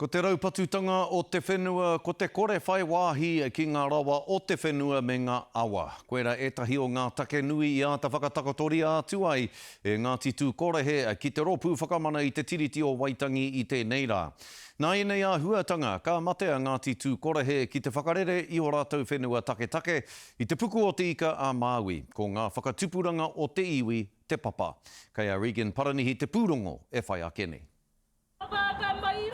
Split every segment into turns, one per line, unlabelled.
Ko te raupatutanga o te whenua, ko te kore whai wāhi ki ngā rawa o te whenua me ngā awa. Koirā ētahi o ngā take nui i āta whakatakotoria atu ai e Ngāti Tūkorehe ki te Rōpū Whakamana i te Tiriti o Waitangi i tēnei rā. Nā ēnei āhuatanga, ka mate a Ngāti Tūkorehe ki te whakarere i ō rātou whenua taketake i te puku o Te Ika a Māui. Ko ngā whakatupuranga o te iwi te papa. Kei a Regan Paranihi te pūrongo e whai ake nei.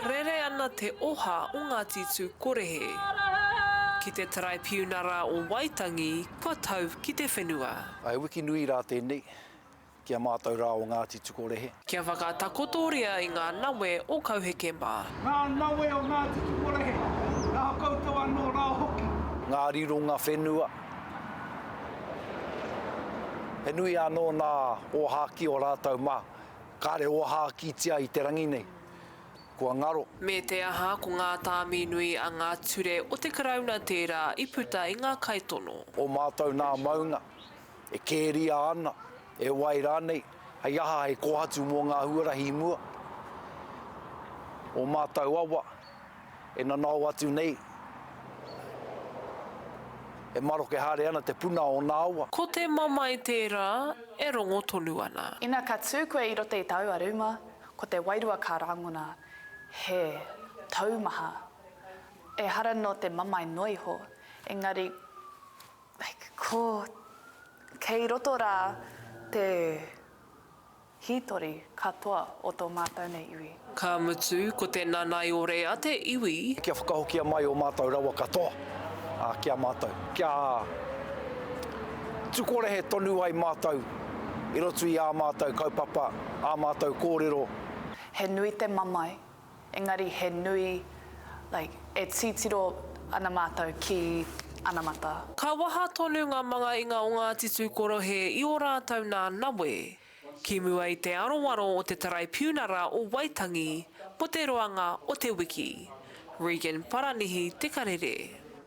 Rere ana te oha o Ngāti Tūkorehe ki te Taraipiunara o Waitangi kua tau ki te whenua.
He wiki nui rā tēnei ki a mātou rā o Ngāti Tukorehe.
Kia whakatakotoria i ngā nawe o Kauheke mā.
Ngā nawe o Ngāti Tukorehe, nā koutou anō rā hoki.
Ngā rironga whenua. He nui anō nā ōhākī o rātou mā. Kāre ōhākītia i te rangi nei, kua ngaro.
Me te aha, ko ngā tāmi nui a ngā ture o te Karauna tērā i puta i ngā kaitono.
Ō mātou nā maunga, e kēria ana, e wai rānei, hei aha hei kōhatu mō ngā huarahi i mua. Ō mātou awa, e nanao atu nei, e maroke haere ana te puna o nā awa.
Ko te mamae tērā e rongo tonu ana.
Ina ka tū koe i roto i taua rūma, ko te wairua ka rangona, he taumaha. Ehara nō te mamae noa iho, engari, like, ko, kei roto rā te. Hītori katoa o tō mātou nei iwi.
Ka mutu, ko te nanaiore a te iwi.
Kia whakahokia mai ō mātou rawa katoa ki a mātou. Kia tukorehe tonu ai mātou i roto i ā mātou kaupapa, ā mātou kōrero.
He nui te mamae, engari he nui, like, e titiro ana mātou ki anamata.
Ka waha tonu ngā mangainga o Ngāti Tūkorohe i ō rātou nā nawe. Ki mua i te aroaro o te Taraipiunara o Waitangi mō te roanga o te wiki. Regan Paranihi Te Karere.